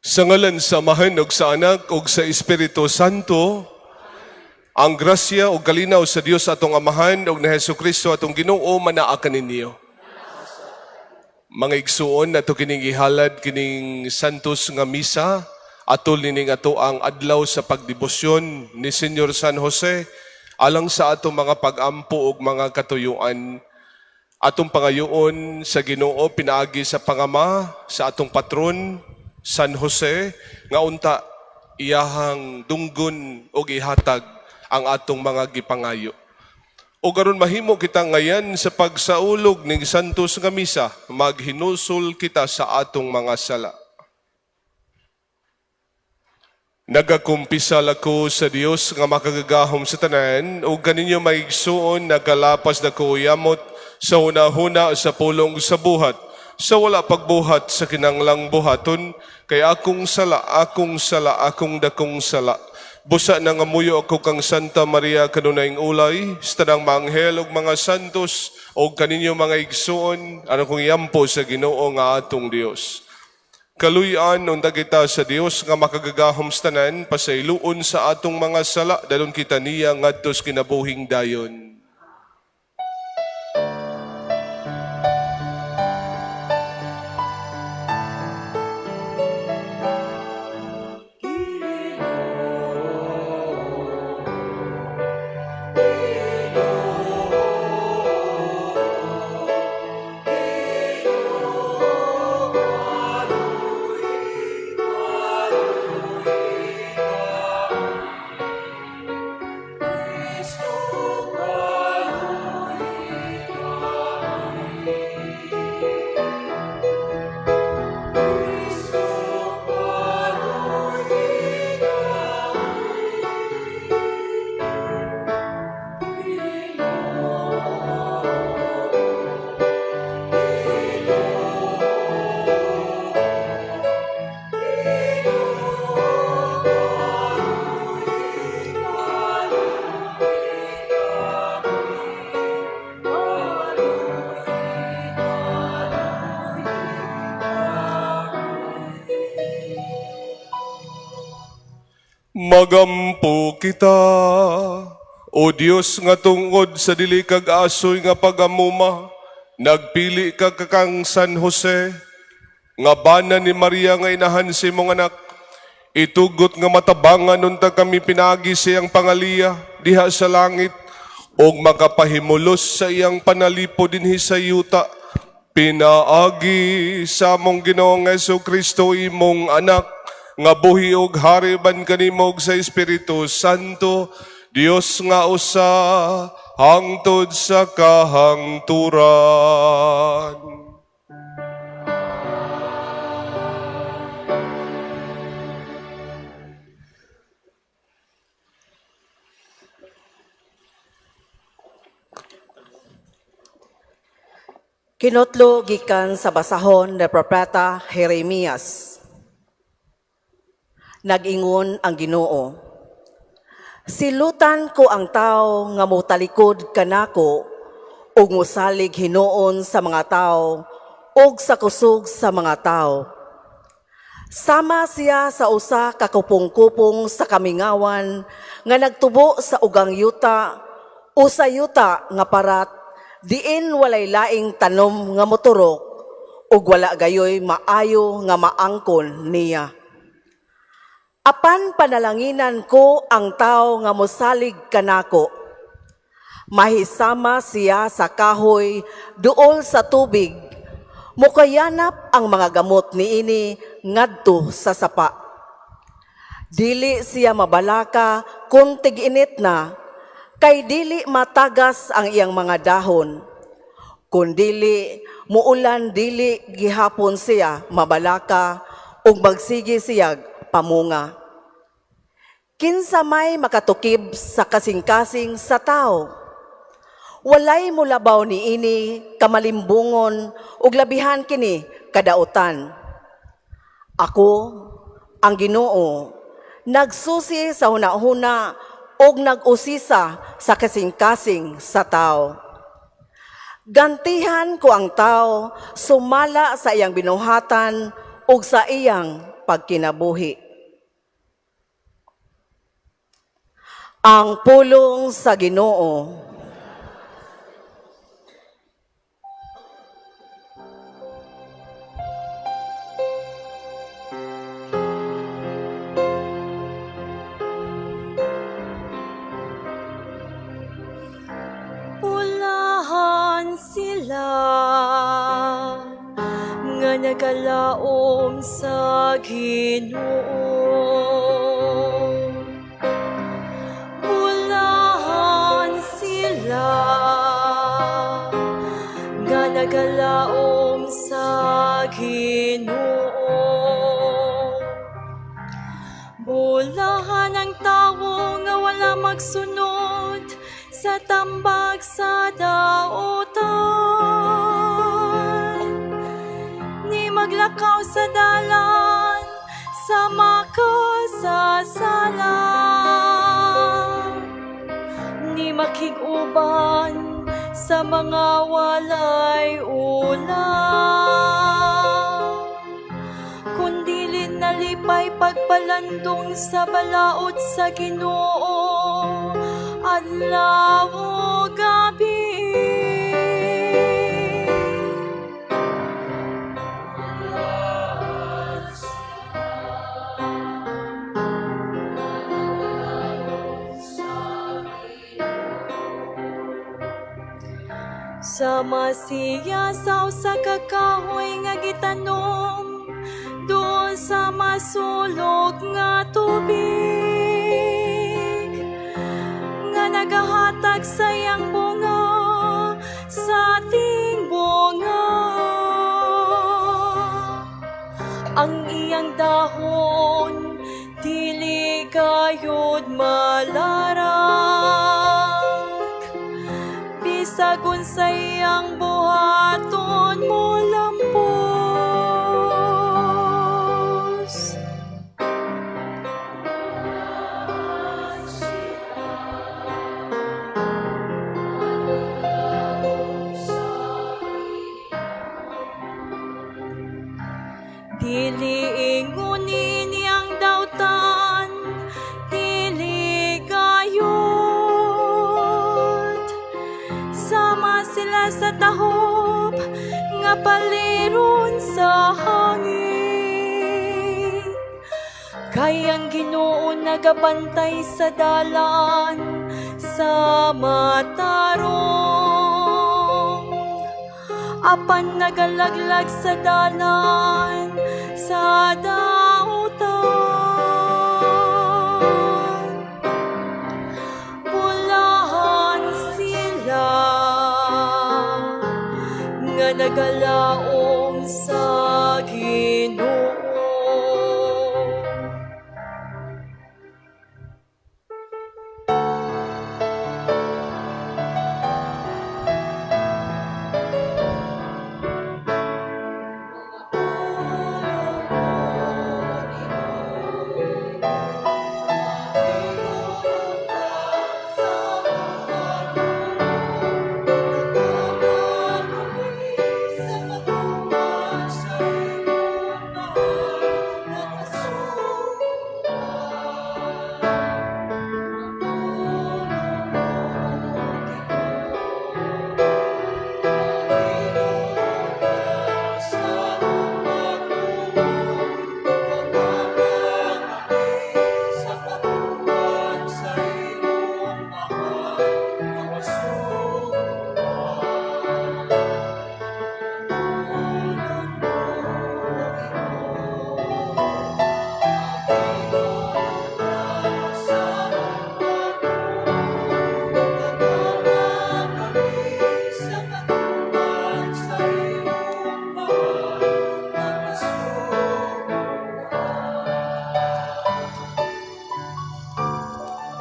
Sa ngalan sa Amahan ug sa Anak ug sa Espiritu Santo, ang grasya ug kalinaw sa Dios atong Amahan ug ni Hesus Kristo atong Ginoo manaa kaninyo. Mga igsuon, nato kining ihalad kining Santos nga Misa atol nining ato ang adlaw sa pagdebosyon ni Senyor San Jose alang sa atong mga pagampo ug mga katuyuan. Atong pangayoon sa Ginoo pinaagi sa pangama sa atong patron San Jose nga unta iyahang dunggon og ihatag ang atong mga gipangayo. O karon mahimo kita ngayan sa pagsaulog ning Santos nga Misa, maghinusol kita sa atong mga sala. Nagakumpisal ako sa Dios nga makagagahom sa tanan ug kaninyo maigsuon, nagalapas dako yamot sa hunahuna, sa pulong, sa buhat, sa wala pagbuhat sa kinanglang buhaton, kay akong sala, akong sala, akong dakong sala. Busa nangamuyo ako kang Santa Maria, kanunayng ulay, sa tanang mga anghel ug mga santos, ug kaninyo mga igsuon, aron akong iampo sa Ginoo nga atong Dios. Kaluy-an unta kita sa Dios nga makagagahom sa tanan, pasayloon sa atong mga sala, dalon kita niya ngadto sa kinabuhing dayon. Magampo kita. O Dios nga tungod sa dili kag asoy nga pagamuma, nagpili ka kakang San Jose, nga bana ni Maria nga inahan sa imong anak, itugot nga matabangan unta kami pinaagi sa iyang pangaliya diha sa langit, ug makapahimulos sa iyang panalipo dinhi sa yuta, pinaagi sa among Ginoong Kristo, imong anak, nga buhi ug hari ban kanimo ug sa Espiritu Santo, Dios nga usa, hangtod sa kahangturan. Kinutlo gikan sa basahon ni Propeta Jeremias. Nag-ingon ang Ginoo, "Silutan ko ang tao nga motalikod kanako ug mosalig hinuon sa mga tao ug sa kusog sa mga tao. Sama siya sa usa ka kupong-kupong sa kamingawan nga nagtubo sa ugang yuta o sa yuta nga parat, diin walay laing tanom nga moturok ug wala gayoy maayo nga maangkon niya. Apan panalanginan ko ang tao nga mosalig kanako. Mahisama siya sa kahoy duol sa tubig, mukayanap ang mga gamot niini ngadto sa sapa. Dili siya mabalaka kung tig-init na, kay dili matagas ang iyang mga dahon. Kung dili muulan, dili gihapon siya mabalaka ug magsige siyag pamunga. Kinsa may makatukib sa kasing-kasing sa tao? Walay mulabaw niini kamalimbungon ug labihan kini kadautan. Ako, ang Ginoo, nagsusi sa hunahuna ug nag-usisa sa kasing-kasing sa tao. Gantihan ko ang tao sumala sa iyang binuhatan ug sa iyang pagkinabuhi. Ang pulong sa Ginoo. Bulahan sila nga nagalaom sa Ginoo. Bulahan sila nga nagalaom sa Ginoo. Bulahan ang tawo nga wala magsunod sa tambag sa dautan, ni maglakaw sa dalan sa makasasala, ni makig-uban sa mga walay ulam, kundili nalipay pagpalandong sa balaod sa Ginoo adlaw ug gabi. Sama siya sa usa ka kahoy nga gitanom duol sa masulog nga tubig, nga nagahatag sa iyang bunga sa tingbunga. Ang iyang dahon dili gayud malarag, bisag unsay iyang buhaton molampos. Dili ingunin niyang dautan, dili gayud. Sama sila sa tahop nga paliron sa hangin. Kay ang Ginoo nagabantay sa dalan sa matarong, apan nagalaglag sa dalan sa dautan. Bulahan sila nga nagalaom sa Ginoo.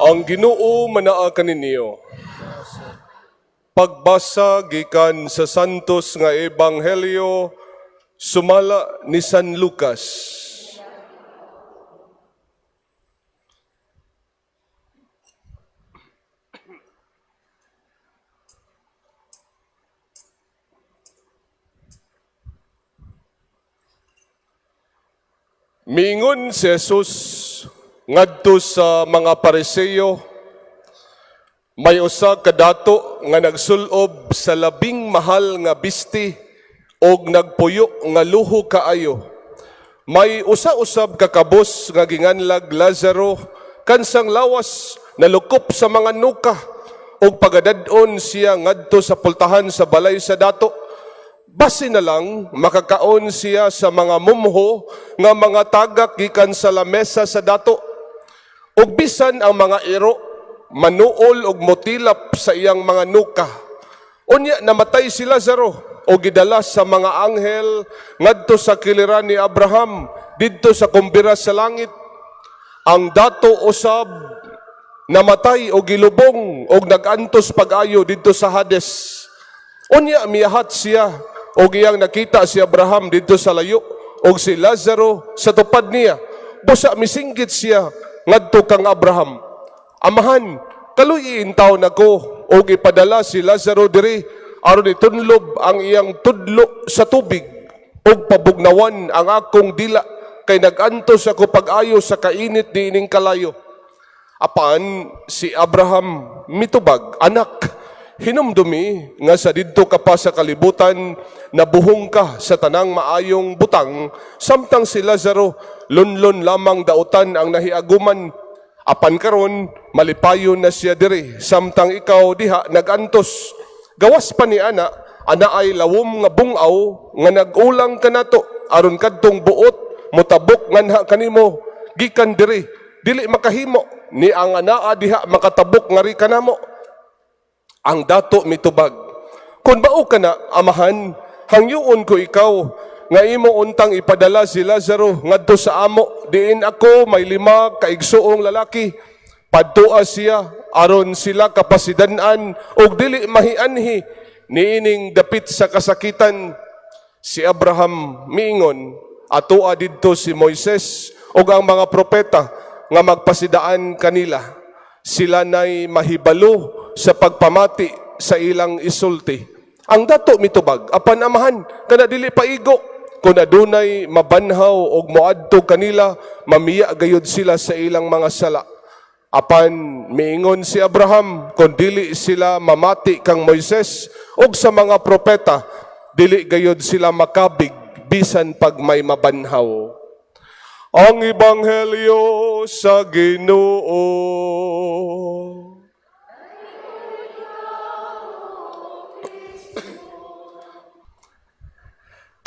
Ang Ginoo manaa kaninyo. Pagbasa gikan sa Santos nga Ebanghelyo sumala ni San Lucas. Miingon si Jesus ngadto sa mga Pariseo, "May usa ka dato nga nagsulob sa labing mahal nga bisti og nagpuyo nga luho kaayo. May usa usab ka kabus nga ginganlag Lazaro, kansang lawas nalukop sa mga nuka ug pagadad-on siya ngadto sa pultahan sa balay sa dato. Basin na lang makakaon siya sa mga mumho nga mga tagak gikan sa lamesa sa dato. Ug bisan ang mga iro manuol og motilap sa iyang mga nuka. Unya namatay si Lazaro o gidala sa mga anghel ngadto sa kiliran ni Abraham didto sa kumbira sa langit. Ang dato usab namatay o gilubong og nagantos pag-ayo didto sa Hades. Unya miyahat siya og iyang nakita si Abraham didto sa layo og si Lazaro sa tupad niya. Busa misinggit siya ngadto kang Abraham, 'Amahan, kaluy-i intawon ako og ipadala si Lazaro diri aron itunlob ang iyang tudlo sa tubig ug pabugnawan ang akong dila kay nagantos ako pag-ayo sa kainit niining kalayo.' Apan si Abraham mitubag, 'Anak, hinumdumi nga sa didto ka pa sa kalibutan nabuhong ka sa tanang maayong butang, samtang si Lazaro lunlon lamang dautan ang nahiaguman. Apan karon malipayon na siya diri, samtang ikaw diha nagantos. Gawas pa ni ana, anaay lawom nga bungaw nga nag-ulang kanato aron kadtong buot motabok nganha kanimo gikan diri dili makahimo ni ang anaa diha makatabok ngari kanamo.' Ang dato mitubag, 'Kung mao kana, amahan, hangyoon ko ikaw nga imo untang ipadala si Lazaro ngadto sa amo diin ako may lima ka igsuong lalaki. Padtua siya aron sila kapasidan-an og dili mahianhi niining dapit sa kasakitan.' Si Abraham miingon, 'Atoa didto si Moises ug ang mga propeta nga magpasidaan kanila. Sila nay mahibalo sa pagpamati sa ilang isulti.' Ang dato mitubag, 'Apan amahan, kana dili paigo. Kung adunay mabanhaw og moadto kanila, mamiya gayud sila sa ilang mga sala.' Apan miingon si Abraham, 'Kung dili sila mamati kang Moises ug sa mga propeta, dili gayud sila makabig bisan pag may mabanhaw.'" Ang Ebanghelyo sa Ginoo.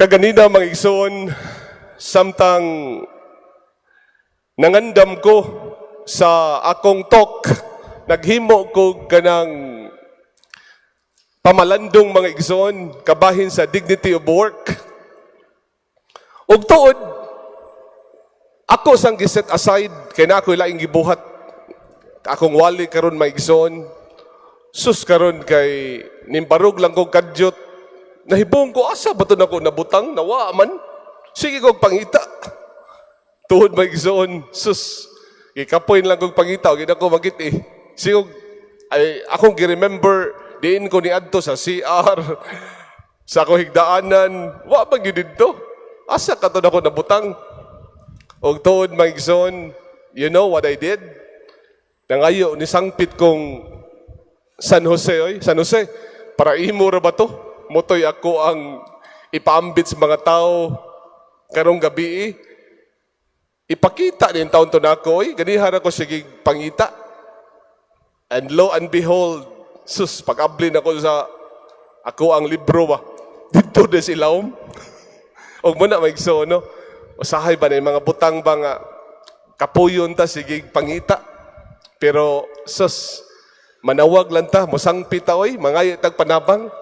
Kaganina, mga igsoon, samtang nangandam ko sa akong talk, naghimo ko kanang pamalandong, mga igsoon, kabahin sa dignity of work. Ug tuod, ako sang giset aside, kay na ako'y laing gibuhat. Akong wali karon, mga igsoon, sus, karon kay nimbarog lang kong kadyot. Nahibong ko, asa ba ito nako nabutang? Nawa man. Sige kong pangita. Tuhod, mga igsoon, sus, gikapoy lang kong pangita, gina ko magit eh. Sige, ay, akong gi-remember, diin ko ni adto sa CR, sa akong higdaanan, wa man gyud didto. Asa ka to nako nabutang? Og tuod, mga igsoon, you know what I did? Nangayo ni sangpit kong San Jose, oy. San Jose, para imo ra ba to? Mao to'y ako ang ipaambit sa mga tao karong gabi eh. Ipakita din taon to nako, oy. Ganiha ra ko sige pangita. And lo and behold, sus, pag-abli nako sa ako ang libro ba. Didto de sa ilawom. Og mao na, mga igsoon, no? Usahay ba na yung mga butang ba nga kapuyon ta sige pangita. Pero sus, manawag lang ta, mosangpit ta oy, mangayo tag panabang.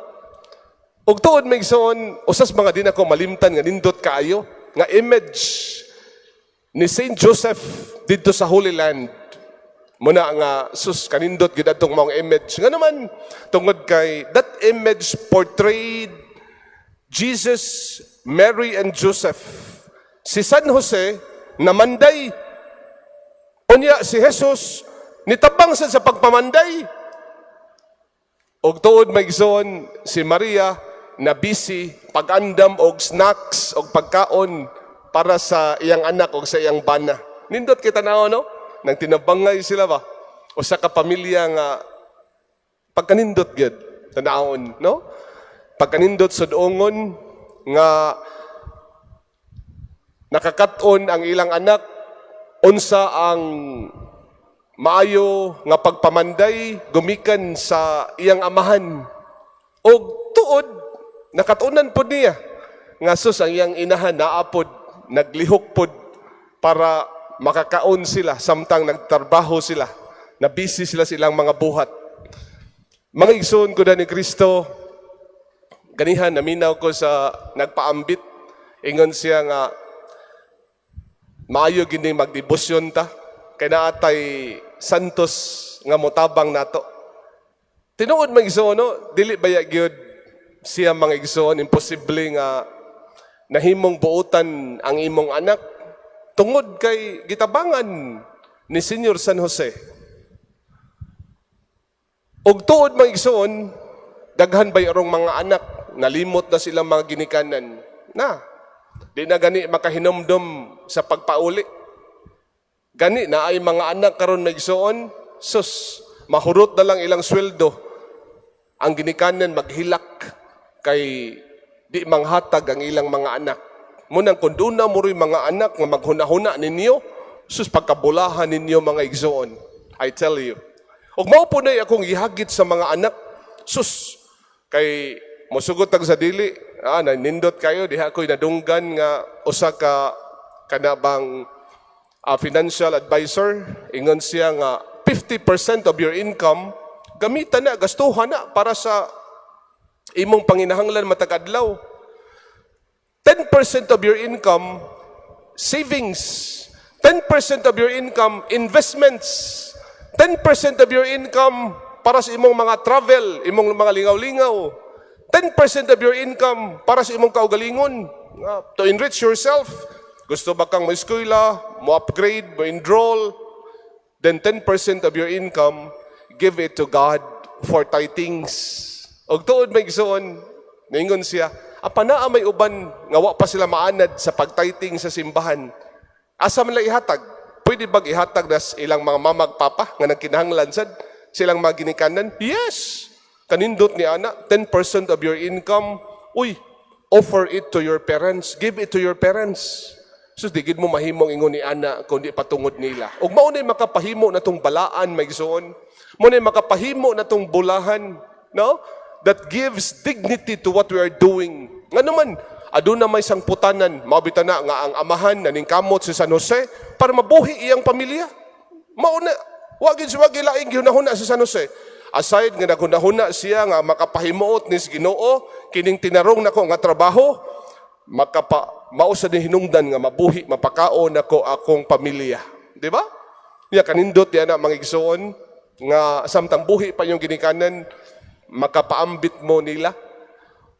Ug tuod, mga igsoon, usas mga di nako malimtan nga nindot kaayo nga image ni Saint Joseph didto sa Holy Land. Mao na nga sus, kanindot gyud atong maong image. Nga naman tungod kay that image portrayed Jesus, Mary and Joseph. Si San Jose namanday. Unya si Jesus nitabang sa pagpamanday. Og tuod, mga igsoon, si Maria na busy pag-andam og snacks og pagkaon para sa mga bisita. para sa iyang anak o sa iyang bana. Nindot kita na, no? Nang tinabangay sila ba? Usa ka pamilya nga pagkanindot gyud tanawon, no? Pagkanindot sa doongon nga nakakat-on ang ilang anak unsa ang maayo nga pagpamanday gumikan sa iyang amahan. Og tuod nakatunan pod niya nga sus, ang iyang inahan naa pod naglihok pod para makakaon sila samtang nagtrabaho sila, na busy sila sa ilang mga buhat. Mga igsoon ko ni Kristo, ganihan naminaw ko sa nagpaambit. Ingon siya nga maayo gini magdebosyon ta kay naa tay santos nga motabang nato. Tinuod, mga igsoon, no? Dili baya gyud siya, mga igsoon, imposible nga nahimong buotan ang imong anak tungod kay gitabangan ni Senyor San Jose. Og tuod, mga igsoon, daghan bay arong mga anak nalimot na silang mga ginikanan na di na gani makahinomdom sa pagpauli. Gani na ay mga anak karon, mga igsoon, sus, mahurot na lang ilang sweldo. Ang ginikanan maghilak kay di manghatag ang ilang mga anak. Munang kung doon na mo rin mga anak nga maghuna-huna ninyo, sus, pagkabulahan ninyo, mga igsoon. I tell you. Ug mao po na akong ihagit sa mga anak, sus, kay mosugot tag sa dili, nindot kayo, diha ko'y nadunggan nga usa ka kanabang financial advisor, ingon siya nga 50% of your income gamitan na, gastuhan na para sa imong panginahanglan matag adlaw. 10% of your income, savings. 10% of your income, investments. 10% of your income para sa imong mga travel, imong mga lingaw-lingaw. 10% of your income para sa imong kaugalingon. To enrich yourself. Gusto ba kang mo-eskwela, mo-upgrade, mo-enroll, then 10% of your income, give it to God for tithings. Og tuod, mga igsoon, ningon siya, apan naa may uban nga wa pa sila maanad sa pagtithing sa simbahan. Asa man lang ihatag? Pwede bag ihatag nas ilang mga mamag papa nga nagkinahanglan sad silang mga ginikanan? Yes. Kanindot ni ana, 10% of your income, uy, offer it to your parents, give it to your parents. Sus, di gid mo mahimong ingon ni ana kundi patungod nila. Ug mao na makapahimo na tong balaan, mga igsoon. Mao na makapahimo na tong bulahan, no? That gives dignity to what we are doing. Nga naman, aduna may sangputanan, mao bitaw na nga ang amahan naningkamot si San Jose para mabuhi iyang pamilya. Mao na, wa gid siya laing gihunahuna si San Jose. Aside nga naghunahuna siya nga makapahimuot ni Ginoo kining tinarong nako nga trabaho, makapa mao sa ni hinungdan nga mabuhi, mapakaon nako akong pamilya. Di ba? Ya kanindot yan na, mga igsoon, nga samtang buhi pa yung ginikanan makapaambit mo nila.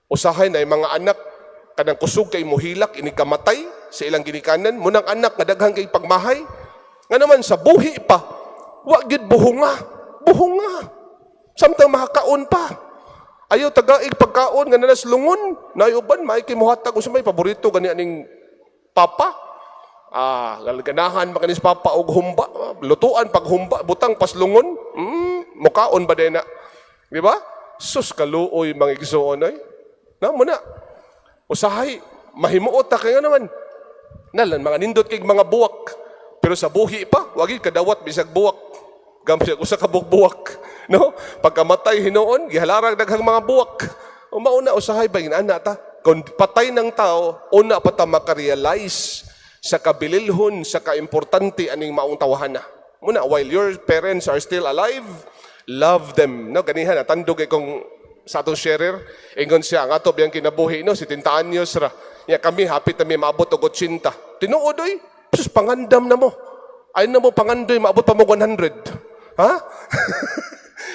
Usahay na yung mga anak kanang kusog kay mohilak inig kamatay sa ilang ginikanan, munang anak nga daghan kay pagmahay nga naman sa buhi pa wa gyud buhunga buhunga samtang makakaon pa. Ayaw tagaig pagkaon nga nanas lungon, naay uban may kay mohatag unsa may paborito gani aning papa. Ganahan man kanis papa og humba, lutuan pag humba, butang paslungon. Mukaon ba din na? Di ba? Sus, kaluoy, mga igsoon ay. Na mo na. Usahay mahimuot ta kay nga naman. Nalan mga nindot kay mga buwak. Pero sa buhi pa, wagi kadawat bisag buwak. Gamsi usa ka buwak, no? Pagkamatay hinuon, gihalarag daghang mga buwak. O mauna usahay ba ana ta? Kung patay ng tao, una pa ta makarealize sa kabililhon, sa kaimportante aning maong tawhana. Muna, while your parents are still alive, love them. No, ganihan, natandog kay kong sa atong sharer, ingon siya, ang ato biyang kinabuhi, no, 70 anyos ra. Ya kami, hapit na mi maabot og 80. Tinuod oy, sus, pangandam na mo. Ay na mo pangandoy, maabot pa mo 100. Ha?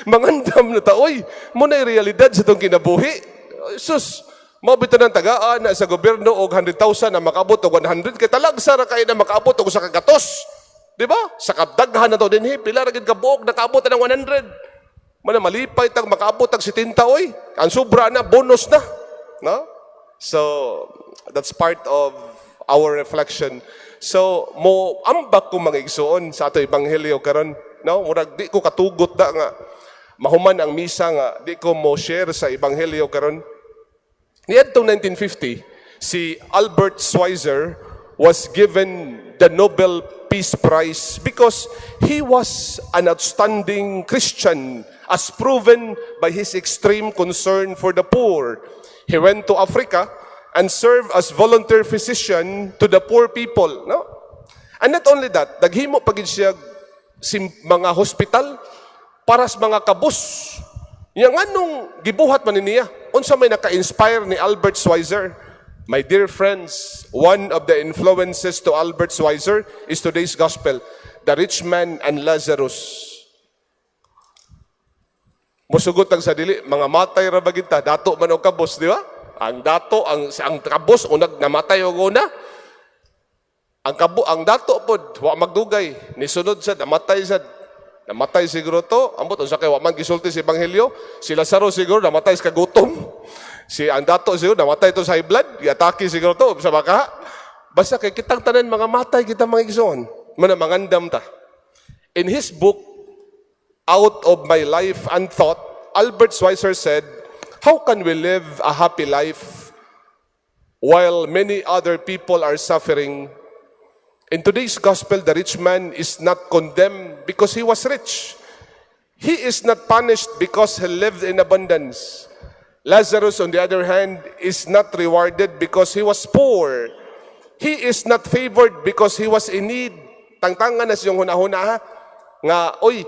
Mangandam na ta, oy, mo na realidad sa itong kinabuhi. Sus, mao bitaw ng tagaan na sa gobyerno og 100,000 na makaabot og 100 kay talagsa ra kay na makaabot og usa ka gatos. Di ba? Sa kadaghan na to dinhi, pila ra gid ka buok nakaabot na ng 100. Mana malipay tag makaabot tag 70 oy. Ang sobra na bonus na. No? So, that's part of our reflection. So, mo ambak ko, mga igsuon, sa ato ebanghelyo karon, no? Murag di ko katugot da nga mahuman ang misa nga di ko mo share sa ebanghelyo karon. Niadtong 1950, si Albert Schweitzer was given the Nobel Peace Prize because he was an outstanding Christian, as proven by his extreme concern for the poor. He went to Africa and served as volunteer physician to the poor people. No? And not only that, naghimo pa gid siya mga hospital para sa mga kabus. Yang anong gibuhat man ni niya? Unsa may naka-inspire ni Albert Schweitzer? My dear friends, one of the influences to Albert Schweitzer is today's gospel, the rich man and Lazarus. Musugot ang sa dili, mga matay ra ba kita, dato man og kabos, di ba? Ang dato, ang kabos, unag namatay og una. Ang dato pod, wa magdugay, nisunod sad, namatay sad. Namatay siguro to, ambot unsa kay wa man gisulti sa ebanghelyo, si Lazaro siguro namatay sa kagutom. Si ang dato siguro namatay to sa high blood, giatake siguro to sa baka. Basta kay kitang tanan mga matay kita, mga igsoon, mana mangandam ta. In his book Out of My Life and Thought, Albert Schweitzer said, "How can we live a happy life while many other people are suffering?" In today's gospel, the rich man is not condemned because he was rich. He is not punished because he lived in abundance. Lazarus, on the other hand, is not rewarded because he was poor. He is not favored because he was in need. Tangtangan na siyang hunahuna ha. Nga, oy,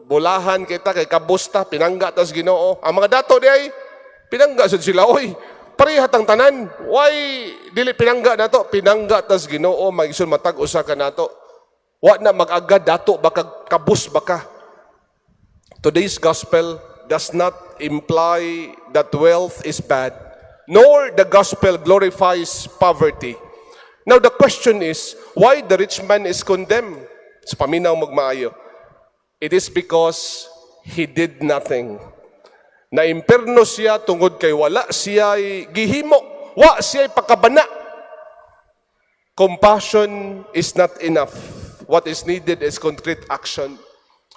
bulahan kita kay kabos ta, pinangga tas Ginoo. Ang mga dato di ay, pinangga sad sila, oy. Pareha tang tanan. Why dili pinangga nato? Pinangga tas Ginoo, magison matag usa ka nato. Wa na mag-agad dato baka kabus baka. Today's gospel does not imply that wealth is bad, nor the gospel glorifies poverty. Now the question is, why the rich man is condemned? Sa paminaw magmaayo. It is because he did nothing. Naimperno siya tungod kay wala siya gihimo, wa siya pakabana. Compassion is not enough. What is needed is concrete action.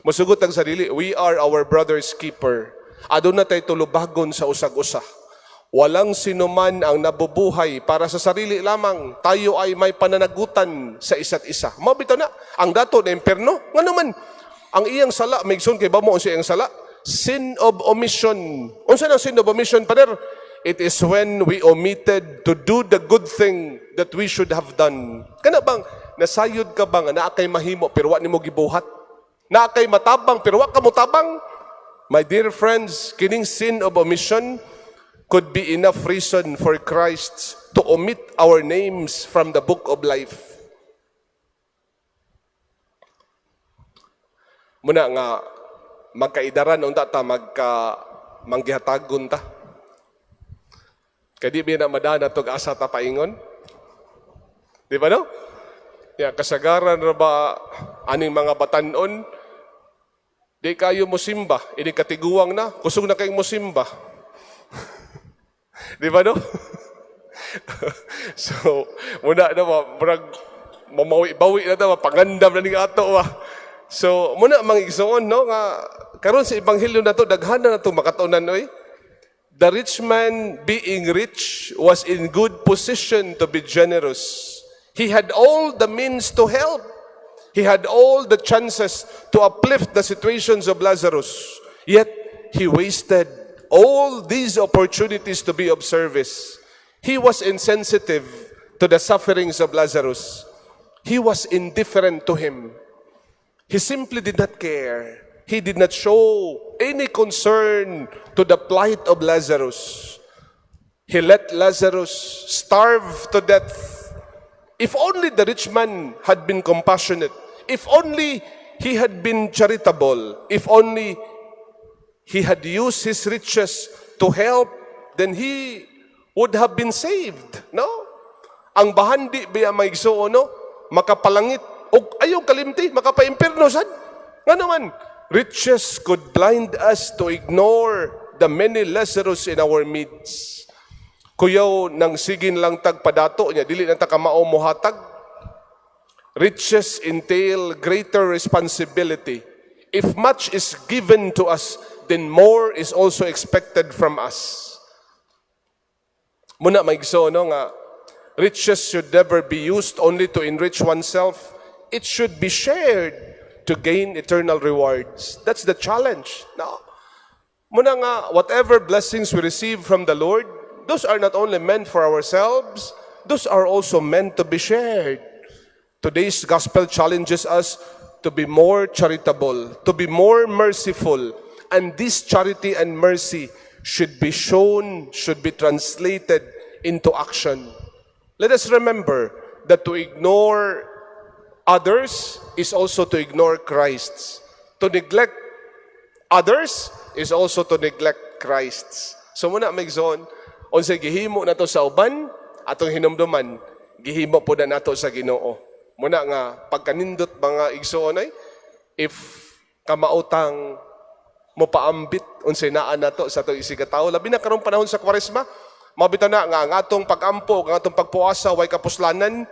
Musugot ang sarili, we are our brother's keeper. Aduna tay tulubagon sa usag-usa. Walang sinuman ang nabubuhay para sa sarili lamang. Tayo ay may pananagutan sa isa't isa. Mao bitaw na, ang dato na imperno, nga naman, ang iyang sala, may kay ba mo ang iyang sala? Sin of omission. Unsa nang sin of omission, pader? It is when we omitted to do the good thing that we should have done. Kana bang, nasayod ka ba nga naa kay mahimo pero wa nimo gibuhat? Naa kay matabang pero wa ka motabang? My dear friends, kining sin of omission could be enough reason for Christ to omit our names from the book of life. Muna nga magkaidaran unta ta, magka manggihatagon ta. Kay di ba na madana tog asa ta paingon? Di ba no? Ya, kasagaran ra ba aning mga batanon di kayo mosimba, ini katiguang na, kusog na kayong mosimba. Di ba no? So, muna na ba, murag mamawi-bawi na ta, pangandam na ning ato ba. So, muna mga igsoon no nga karon sa ebanghelyo na to daghan na nato makatunan oy. The rich man, being rich, was in good position to be generous. He had all the means to help. He had all the chances to uplift the situations of Lazarus. Yet, he wasted all these opportunities to be of service. He was insensitive to the sufferings of Lazarus. He was indifferent to him. He simply did not care. He did not show any concern to the plight of Lazarus. He let Lazarus starve to death. If only the rich man had been compassionate, if only he had been charitable, if only he had used his riches to help, then he would have been saved. No? Ang bahandi biya mga igsuon, no? Makapalangit og ayaw kalimti, makapaimpirno sad. Nga naman, riches could blind us to ignore the many Lazarus in our midst. Kuyaw nang sigin lang tag padato niya, dili na ta kamao mohatag. Riches entail greater responsibility. If much is given to us, then more is also expected from us. Muna may no nga riches should never be used only to enrich oneself. It should be shared to gain eternal rewards. That's the challenge. No. Muna nga, whatever blessings we receive from the Lord, those are not only meant for ourselves, those are also meant to be shared. Today's gospel challenges us to be more charitable, to be more merciful, and this charity and mercy should be shown, should be translated into action. Let us remember that to ignore others is also to ignore Christ. To neglect others is also to neglect Christ. So muna may zone, unsay gihimo nato sa uban, atong hinumduman, gihimo po na nato sa Ginoo. Muna nga pagkanindot mga igsoon ay if kamautang mo paambit unsay naa nato sa atong isigkatawo, labi na karong panahon sa Kwaresma. Mao bitaw na nga ang atong pagampo, ang atong pagpuasa way kapuslanan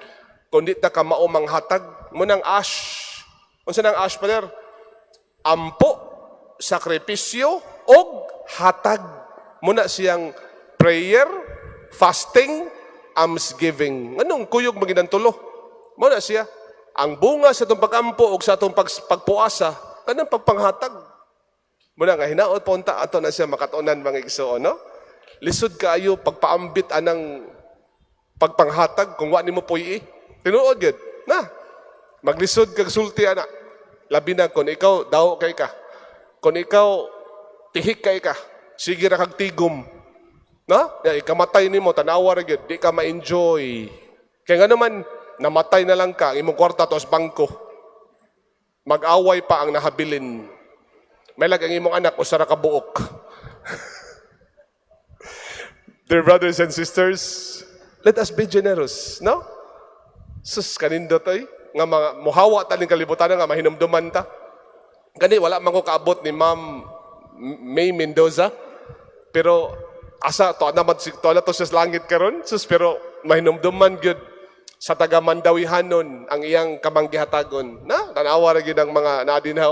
kundi ta kamao manghatag. Munang ash, unsa nang ash, pader? Ampo, sakripisyo og hatag. Muna siyang prayer, fasting, almsgiving. Nganong kuyog maginan tulo? Muna siya ang bunga sa atong pagampo og sa atong pagpuasa, kanang pagpanghatag. Muna nga hinaot po unta ato na siya makatunan, mga igsoon, no? Lisod kaayo pagpaambit anang pagpanghatag kung wa nimo puy. Tinuod gyud. Na. Maglisod kag sulti ana. Labi na kung ikaw daw kay ka. Kung ikaw tihik kay ka, sige ra kag tigom. Na? Ya, ikamatay nimo, tanawa ra gyud, di ka ma-enjoy. Kaya nga naman namatay na lang ka, ang imong kwarta to sa bangko. Mag-away pa ang nahabilin. May lag ang imong anak usa ra ka buok. Dear brothers and sisters, let us be generous, no? Sus, kanindot ay nga mga muhawa ta ning kalibutan nga mahinumduman ta. Gani wala man ko kaabot ni Ma'am May Mendoza. Pero asa to na man to na to sa langit karon. Sus, pero mahinumduman gyud sa taga Mandawihanon ang iyang kamanggihatagon. Na tanawa ra gyud ang mga naa dinha.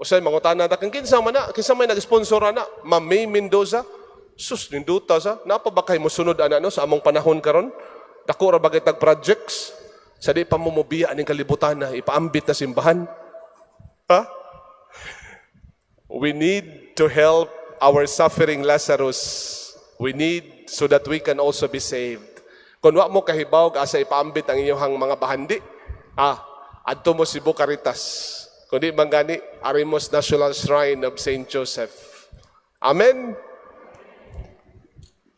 Usay mangutana ta kung kinsa man na, kinsa may nag-sponsor ana, Ma'am May Mendoza. Sus, ninduta sa. Napa ba kay mosunod ana no sa among panahon karon? Dako ra bagay tag projects. Sa di pa mo mobiya aning kalibutan na ipaambit na simbahan. Ha? We need to help our suffering Lazarus. We need so that we can also be saved. Kung wa mo kahibaw asa ipaambit ang inyong mga bahandi, adto mo Cebu Caritas. Kung di man gani, Arimos National Shrine of St. Joseph. Amen.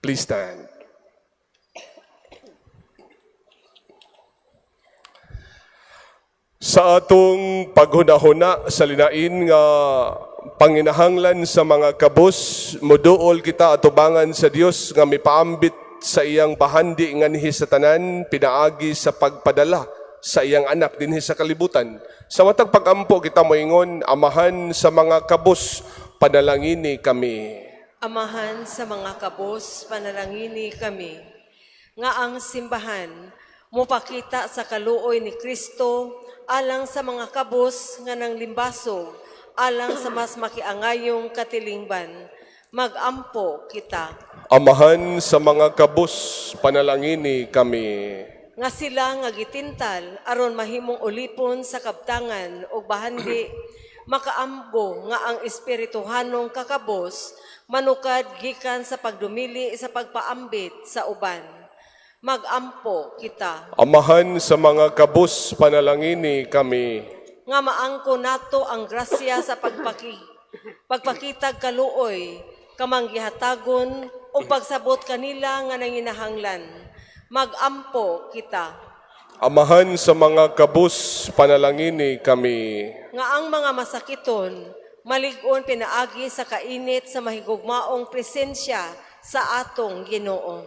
Please stand. Sa atong paghunahuna sa linain nga panginahanglan sa mga kabus, moduol kita atubangan sa Dios nga mipaambit sa iyang bahandi nganhi sa tanan pinaagi sa pagpadala sa iyang anak dinhi sa kalibutan. Sa matag pagampo kita moingon, Amahan sa mga kabus, panalangini kami. Amahan sa mga kabos, panalangini kami. Nga ang simbahan mupakita sa kaluoy ni Kristo alang sa mga kabos nga nang limbasog, alang sa mas makiangayong katilingban. Magampo kita. Amahan sa mga kabus, panalangini kami. Nga sila nga gitintal aron mahimong ulipon sa kabtangan ug bahandi, makaamgo nga ang espirituhanong kakabos manukad gikan sa pagdumili sa pagpaambit sa uban. Magampo kita. Amahan sa mga kabus, panalangini kami. Nga maangko nato ang grasya sa pagpakitag kaluoy, kamanggihatagon ug pagsabot kanila nga nanginahanglan. Magampo kita. Amahan sa mga kabus, panalangini kami. Nga ang mga masakiton malig-on pinaagi sa kainit sa mahigugmaong presensya sa atong Ginoo.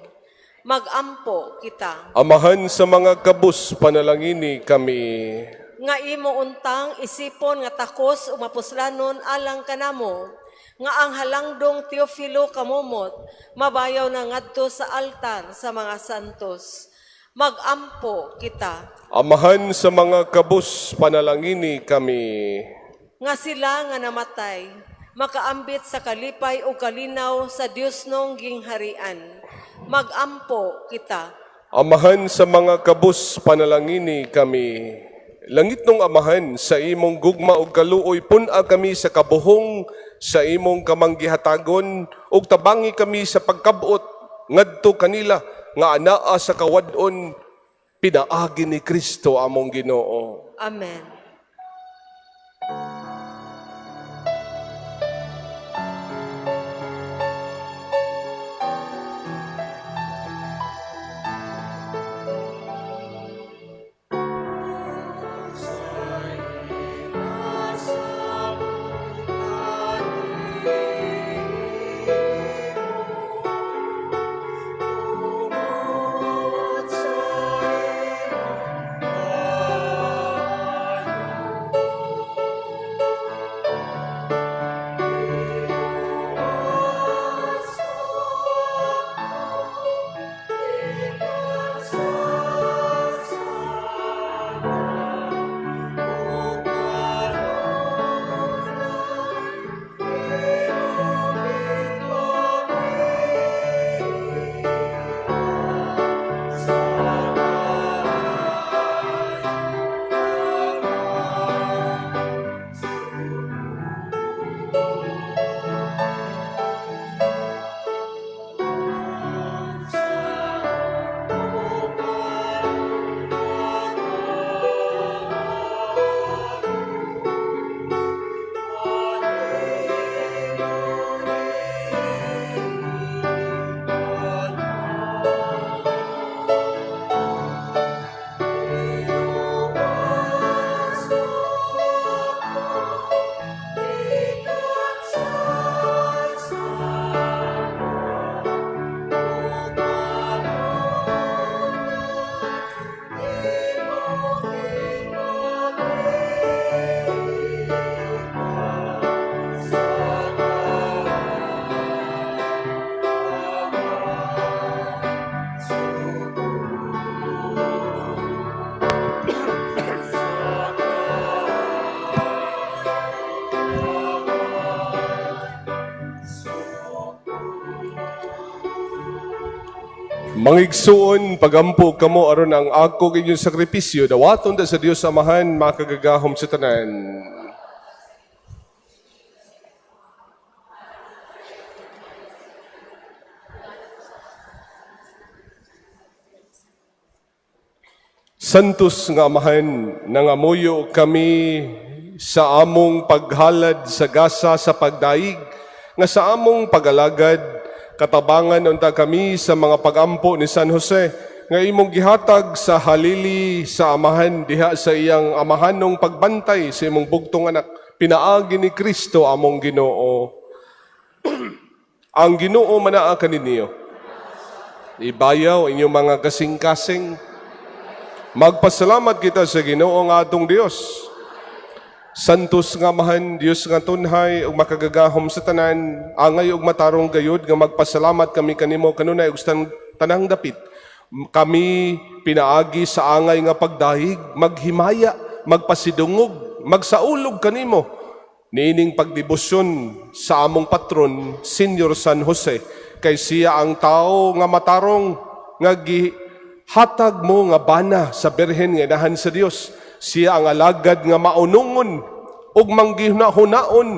Magampo kita. Amahan sa mga kabus, panalangini kami. Nga imo untang isipon nga takos o mapuslanon alang kanamo Nga ang halangdong Teofilo Camomot mabayaw na ngadto sa altar sa mga santos. Magampo kita. Amahan sa mga kabus, panalangini kami. Nga sila nga namatay, makaambit sa kalipay o kalinaw sa Dios nong gingharian. Magampo kita. Amahan sa mga kabus, panalangini kami. Langit nung amahan, sa imong gugma ug kaluoy, pun-a kami sa kabuhong, sa imong kamanggihatagon, ug tabangi kami sa pagkabot, ngadto kanila, nga anaa sa kawad-on, pinaagi ni Kristo among Ginoo. Amen. Mangigsuon, pagampo kamo aron ang ako inyong sakripisyo, dawaton da sa Dios Amahan, makagagahom sa tanan. Santos nga Amahan, nangamuyo kami sa among paghalad sa gasa sa pagdaig, nga sa among pagalagad, katabangan unta kami sa mga pagampo ni San Jose, nga imong gihatag sa halili sa amahan diha sa iyang amahanong pagbantay sa imong bugtong anak, pinaagi ni Kristo among Ginoo. Ang Ginoo manaa kaninyo. Ibayaw inyong mga kasing-kasing. Magpasalamat kita sa Ginoo nga atong Dios. Santos nga Amahan, Dios nga tunhay ug makagagahom sa tanan, angay ug matarong gayud nga magpasalamat kami kanimo kanunay ug tanang dapit. Kami pinaagi sa angay nga pagdahig, maghimaya, magpasidungog, magsaulog kanimo niining pagdebosyon sa among patron, Senyor San Jose, kay siya ang tao nga matarong nga gihatag mo nga bana sa Birhen nga inahan sa Dios. Siya ang alagad nga maunungon ug manggihuna-hunaon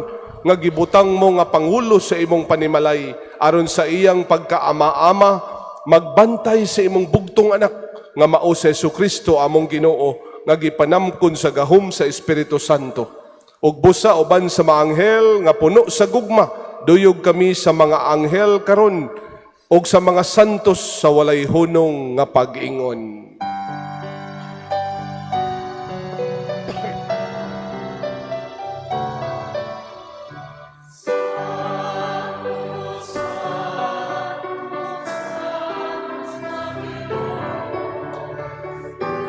nga gibutang mo nga pangulo sa imong panimalay aron sa iyang pagkaama-ama magbantay sa imong bugtong anak nga mao si Hesukristo among Ginoo nga gipanamkon sa gahom sa Espiritu Santo. Ug busa uban sa mga anghel nga puno sa gugma, duyog kami sa mga anghel karon ug sa mga santos sa walay hunong nga pag-ingon.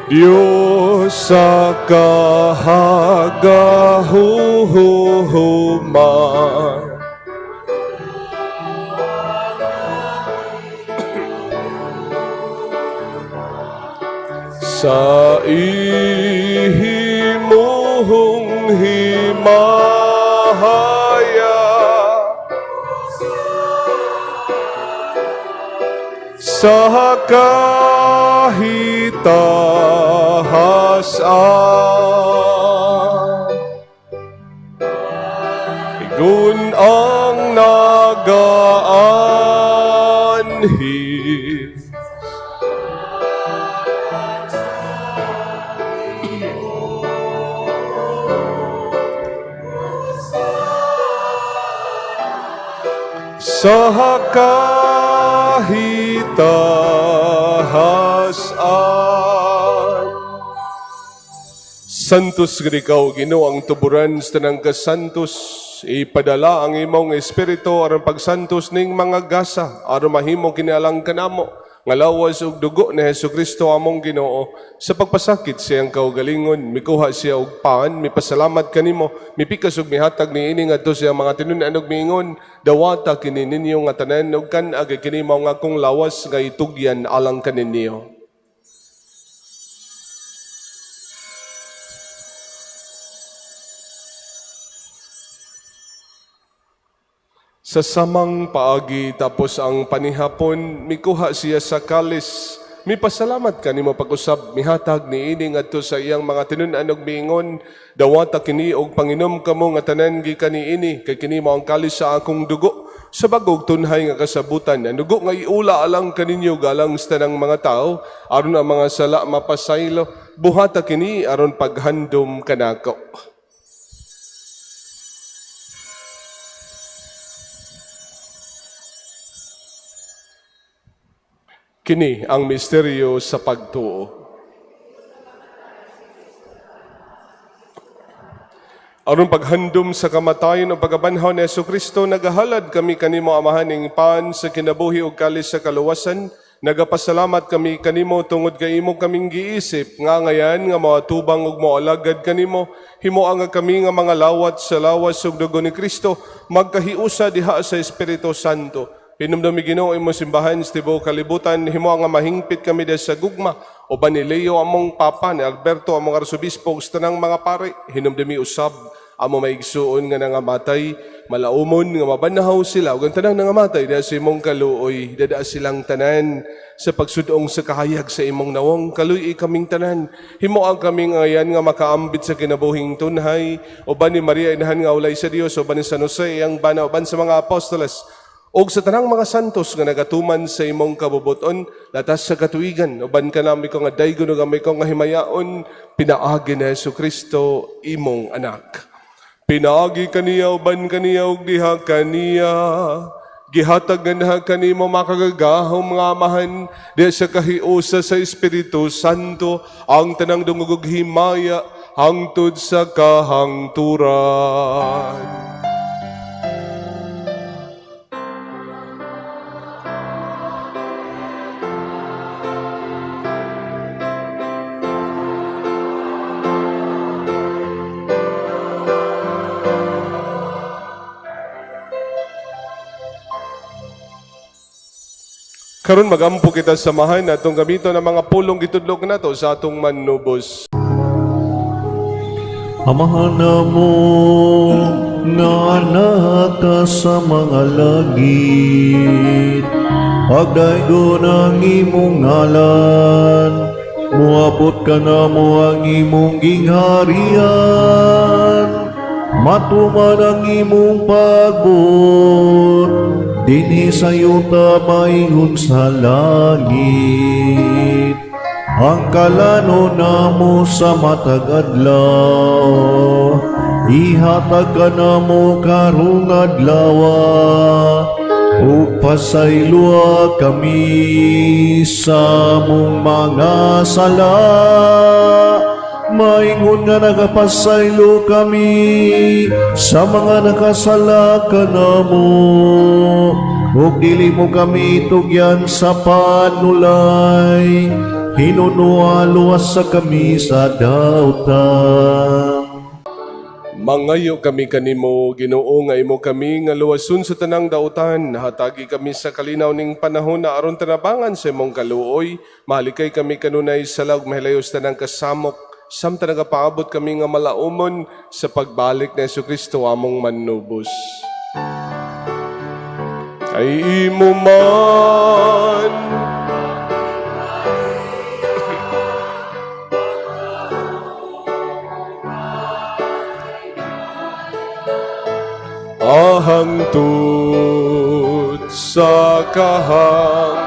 Diyos sa kahagahuman. Sa ihimuhong himaya, sa kahitahasan, Igun ang nagaanhi sa kahitahasan. Santos gid ikaw, Ginoo, ang tuburan sa tanang kasantos. Ipadala ang imong espiritu aron pagsantos ning mga gasa, aron mahimo kini alang kanamo nga lawas ug dugo ni Hesukristo among Ginoo. Sa pagpasakit sa iyang kaugalingon, mikuha siya og pan, mipasalamat kanimo, mipikas ug mihatag niini ngadto sa iyang mga tinun-an ug miingon, "Dawata kini ninyo nga tanan ug kan-a, kay kini mao ang akong lawas nga itugyan alang kaninyo." Sa samang paagi tapos ang panihapon, mikuha siya sa kalis. Mipasalamat kanimo pag-usab, mihatag niini ngadto sa iyang mga tinun-an ug miingon, "Dawata kini og panginom kamo nga tanan gikan niini, kay kini mao ang kalis sa akong dugo sa bag-ong tunhay nga kasabutan, ang dugo nga iula alang kaninyo alang sa tanang mga tao aron ang mga sala mapasaylo. Buhata kini aron paghandom kanako." Kini ang misteryo sa pagtuo. Aron paghandom sa kamatayon ug pagkabanhaw ni Kristo, nagahalad kami kanimo, Amahan, ning pan sa kinabuhi ug kalis sa kaluwasan. Nagapasalamat kami kanimo tungod kay imo kaming giisip nga ngayan nga moatubang ug moalagad kanimo. Himoa nga kami nga mga lawat sa lawas ug dugo ni Kristo magkahiusa diha sa Espiritu Santo. Hinumdumi, Ginoo, imong simbahan sa tibuok kalibutan, himoa nga mahingpit kami diha sa gugma uban ni Leo among Papa, ni Alberto among Arsobispo ug sa tanang mga pare. Hinumdumi usab among mga igsuon nga nangamatay, malaumon nga mabanhaw sila ug ang tanang nangamatay diha sa imong kaluoy, dadaa silang tanan sa pagsud-ong sa kahayag sa imong nawong. Kaluy-i kaming tanan. Himoa kami ngayan nga makaambit sa kinabuhing tunhay uban ni Maria Inahan nga ulay sa Dios, uban ni San Jose iyang bana, uban sa mga apostoles ug sa tanang mga santos nga nagatuman sa imong kabubuton latas sa katuigan, uban kanami ko nga daygon ug amay ko nga himayaon, pinaagi ni Hesus Kristo imong anak. Pinaagi kaniya, uban kaniya ug diha kaniya, gihatag nga kanimo makagagahom nga Amahan diha sa kahiusa sa Espiritu Santo ang tanang dungog ug himaya hangtod sa kahangturan. Karon magampo kita sa Amahan, atong gamiton ang mga pulong gitudlo nato sa atong Manubos. Amahan namo nga naa ka sa mga langit, pagdaygon ang imong ngalan, muabot kanamo ang imong gingharian, matuman ang imong pagbuot, dinhi sa yuta maingon sa langit. Ang kalanon namo sa matag adlaw, ihatag kanamo karong adlaw, ug pasayloa kami sa among mga sala, maingon nga nagapasaylo kami sa mga nakasala kanamo, ug dili mo kami tugyan sa panulay, hinunoa luwasa kami sa dautan. Mangayo kami kanimo, Ginoo, nga imo kami nga luwason sa tanang dautan. Hatagi kami sa kalinaw ning panahon na aron tanabangan sa imong kaluoy. Mahalikay kami kanunay sa ug mahilayos tanang kasamok. Samtang nagapaabot kami nga malaumon sa pagbalik ni Kristo among manubos. Ay imo man ahangtud sa kahang.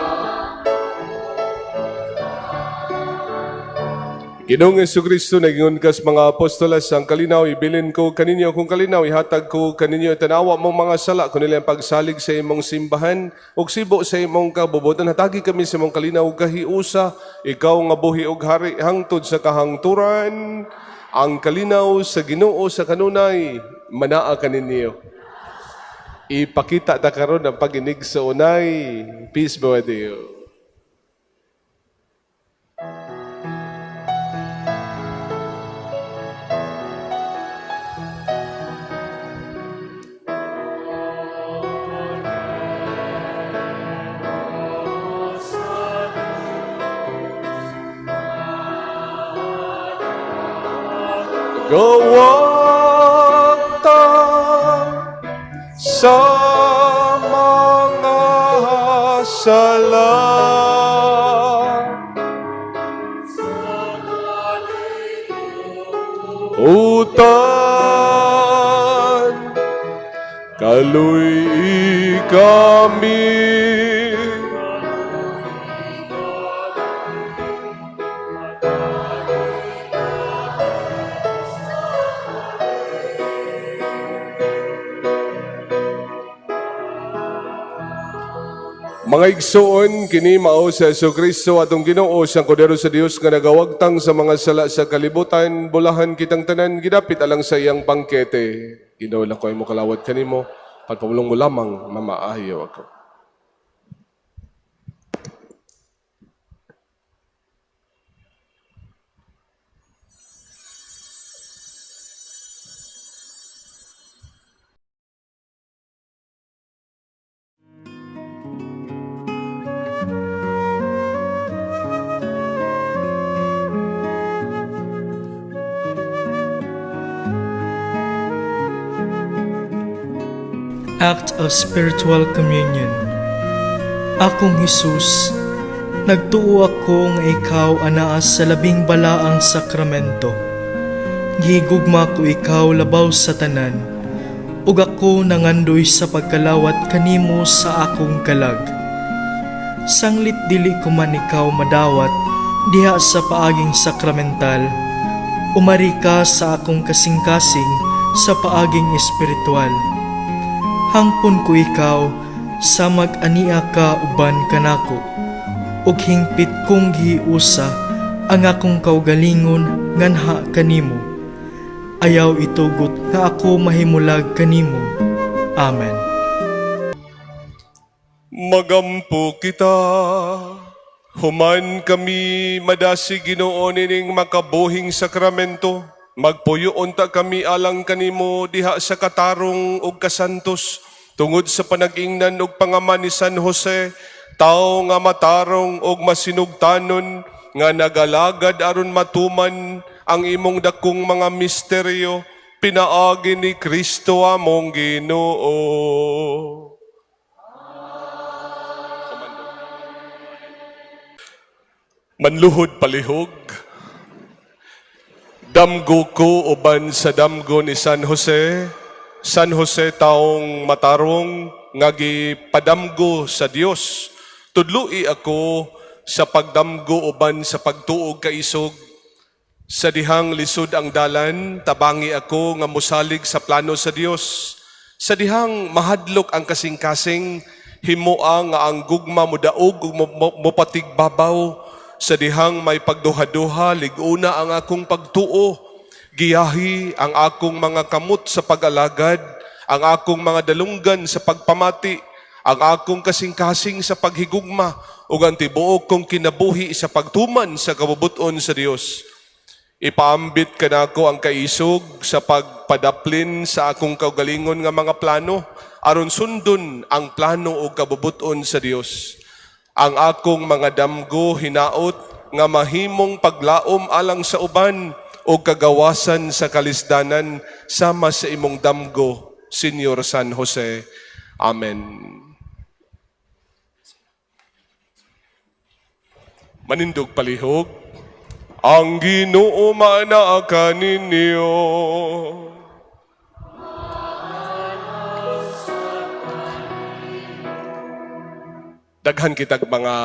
Ginoong Kristo, nagingon kas mga apostoles, ang kalinaw ibilin ko kaninyo, kung kalinaw ihatag ko kaninyo, tanawa mong mga sala, kun ang pagsalig sa imong simbahan, ug sibo sa imong kabubutan, hatagi kami sa imong kalinaw kahiusa, ikaw nga buhi ug hari hangtod sa kahangturan. Ang kalinaw sa Ginoo sa kanunay manaa kaninyo. Ipakita ta karon ang pag-inig sa unay. Peace be with you. Gawagta sa mga sala. Utan, kaluy kami. Mga igsoon, kini mao sa Kristo atong Ginoo, siyang kordero sa Dios nga nagawagtang sa mga sala sa kalibutan, bulahan kitang tanan gidapit alang sa iyang bangkete. Ginoo, ko mo kalawat kanimo, pagpamulong mo lamang mamaayo ako. Act of Spiritual Communion. Akong Hesus, nagtuo ako nga ikaw anaa sa labing balaang sakramento. Gihigugma ko ikaw labaw sa tanan, ug ako nangandoy sa pagkalawat kanimo sa akong kalag. Sanglit dili ko man ikaw madawat diha sa paaging sakramental, umari ka sa akong kasing-kasing sa paaging espiritual. Hangpon ko ikaw sa mag-ania ka uban kanako, ug hingpit kong gihiusa ang akong kaugalingon nganha kanimo. Ayaw itugot nga ako mahimulag kanimo. Amen. Magampo kita, human kami madasig Ginoo nining makabuhing sakramento. Magpuyo unta kami alang kanimo diha sa katarong ug kasantos tungod sa panag-ingnan ug pangama ni San Jose, tawo nga matarong ug masinugtanon nga nagalagad aron matuman ang imong dakong mga misteryo pinaagi ni Kristo among Ginoo. Manluhod palihog, damgo ko uban sa damgo ni San Jose, San Jose taong matarong nga gipadamgo sa Dios. Tudloi ako sa pagdamgo uban sa pagtuog kaisog. Sa dihang lisod ang dalan, tabangi ako nga mosalig sa plano sa Dios. Sa dihang mahadlok ang kasing-kasing, himoa nga ang gugma modaog ug mopatigbabaw. Sa dihang may pagduha-duha, liguna ang akong pagtuo. Giyahi ang akong mga kamot sa pag-alagad, ang akong mga dalunggan sa pagpamati, ang akong kasing-kasing sa paghigugma, ug ang tibuok kong kinabuhi sa pagtuman sa kabubuton sa Dios. Ipaambit kanako ang kaisog sa pagpadaplin sa akong kaugalingon nga mga plano aron sundon ang plano ug kabubut-on sa Dios. Ang akong mga damgo hinaot nga mahimong paglaom alang sa uban o kagawasan sa kalisdanan sama sa imong damgo, Senyor San Jose. Amen. Manindog palihog, ang Ginoo maanaa kaninyo. Daghan kitag mga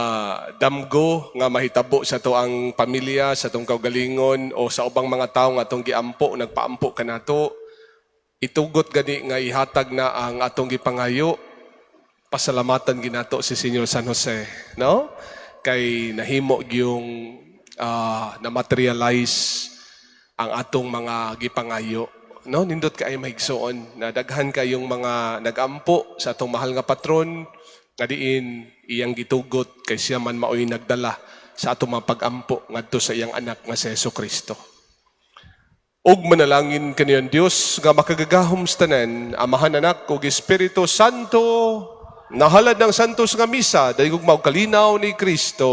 damgo nga mahitabo sa atoang pamilya, sa atong kaugalingon o sa ubang mga tawo nga atong giampo, nagpaampo kanato. Itugot gani nga ihatag na ang atong gipangayo. Pasalamatan ginato si Senyor San Jose, no? Kay nahimo gyung na-materialize ang atong mga gipangayo. No, nindot kay mahigsoon na daghan kayong mga nagampo sa atong mahal nga patron nga diin iyang gitugot kay siya man maoy nagdala sa atong mga pagampo ngadto sa iyang anak nga si Jesu Kristo. Ug manalangin kaniyan Dios nga makagagahom sa tanan, Amahan, Anak ug Espiritu Santo, nahalad ng santos nga misa, dahil ug kalinaw ni Kristo.